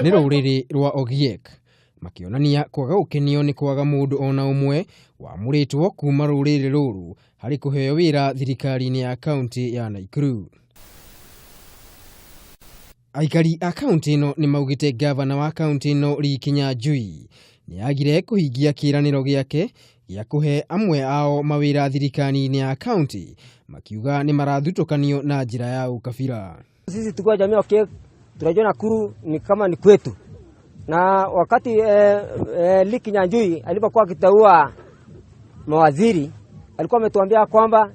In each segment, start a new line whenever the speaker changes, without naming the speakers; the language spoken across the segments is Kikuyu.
Nĩ rũrĩrĩ rwa Ogiek makĩonania kwaga gũkenio nĩ kwaga mũndũ ona ũmwe wamũrĩtwo kuma rũrĩrĩ rũrũ harĩ kũheo wĩra thirikari-inĩ ya kaunti ya Nakuru. Aikari a kaunti ĩno nĩ maugĩte ngavana wa kaunti ĩno Lee Kinyanjui nĩ agire kũhingia kĩĩranĩro gĩake gĩa kũhe amwe ao mawĩra thirikari-inĩ ya kaunti, makiuga nĩ marathutũkanio na njĩra ya ũkabira.
Sisi tukiwa jamii ya Okiek tunajua Nakuru ni kama ni kwetu, na wakati Lee Kinyanjui alipokuwa akiteua mawaziri alikuwa ametuambia kwamba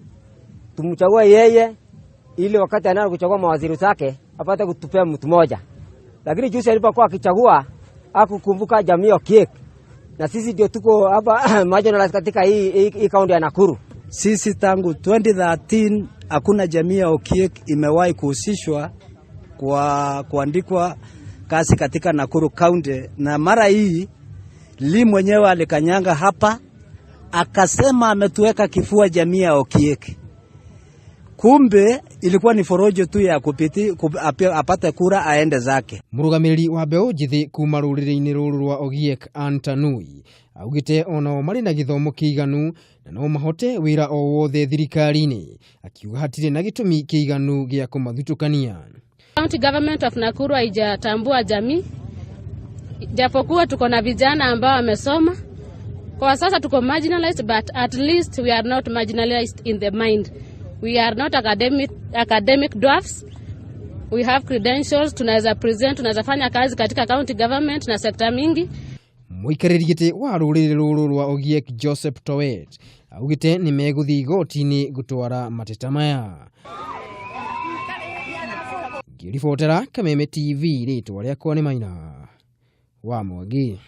tumchague yeye ili wakati anaenda kuchagua mawaziri zake apate kutupea mtu mmoja, lakini juzi alipokuwa akichagua hakukumbuka jamii ya Okiek, na sisi ndio tuko hapa marginalized katika hii kaunti ya Nakuru.
Sisi tangu 2013 hakuna jamii ya Okiek imewahi kuhusishwa kwa kuandikwa kazi katika Nakuru County, na mara hii Lee mwenyewe alikanyanga hapa akasema ametuweka kifua jamii ya Okiek. Kumbe ilikuwa ni forojo tu ya kupiti, apate kura aende zake.
Mũrũgamĩrĩri wa mbeũ njĩthĩ kuma rũrĩrĩ-inĩ rũrũ rwa Ogiek Antanui augĩte onao marĩ na gĩthomo kĩiganu na no mahote wĩra o wothe thirikari-inĩ, akiuga hatirĩ na gĩtũmi kĩiganu gĩa kũmathutũkania.
County Government of Nakuru haijatambua jamii, japokuwa tuko na vijana ambao wamesoma. Kwa sasa tuko marginalized, but at least we are not marginalized in the mind. We are not academic dwarfs. We have credentials, tunaweza present, tunaweza fanya kazi katika county government na sekta mingi.
Mũikarĩri gĩtĩ wa rũrĩrĩ rũrũ rwa Ogiek Joseph Towet augĩte nĩ megũthiĩ igoti-inĩ gũtwara mateta maya. Ngĩribotera Kameme TV, rĩtwa rĩakwa nĩ Maina wa Mwangi.